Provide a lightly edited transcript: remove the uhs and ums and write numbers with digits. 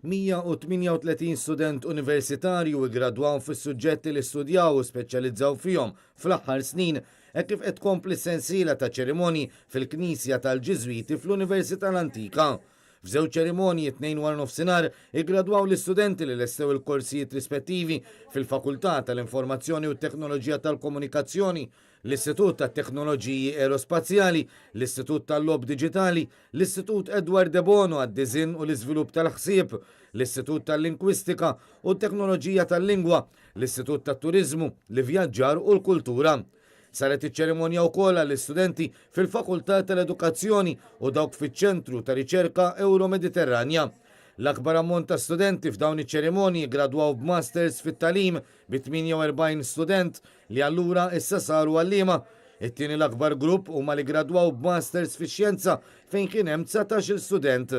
138 student universitarju iggradwaw fis-suġġetti li studjaw u speċjalizzaw fihom fl-aħħar snin hekk kif qed tkompli s-sensiela ta' ċerimonji fil-Knisja tal-Ġiżwiti fl-Università l-Antika. F'żewġ ċerimonji t-Tnejn waranofsinhar iggradwaw l-istudenti li lestew il-korsijiet rispettivi fil-Fakultà tal-Informazzjoni u t-Teknoloġija tal-Komunikazzjoni, l-Istitut tat-Teknoloġiji Aerospazjali, l-Istitut tal-Logħob Diġitali, l-Istitut Edward de Bono għad-Diżinn u l-Iżvilupp tal-Ħsieb, l-Istitut tal-Lingwistika u t-Teknoloġija tal-Lingwa, l-Istitut tat-Turiżmu, l-Ivvjaġġar u l-Kultura. Saret iċ-ċerimonja wkoll għall-istudenti fil-Fakultà tal-Edukazzjoni u dawk fiċ-Ċentru ta' Riċerka Ewro-Mediterranja. L-akbar ammont ta' studenti f'dawn iċ-ċerimonji ggradwaw b'Masters fit-Tagħlim bi 48 student li allura issa saru għalliema. It-tieni l-akbar grupp huma li ggradwaw b'Masters fix-Xjenza fejn kien hemm 19-il student.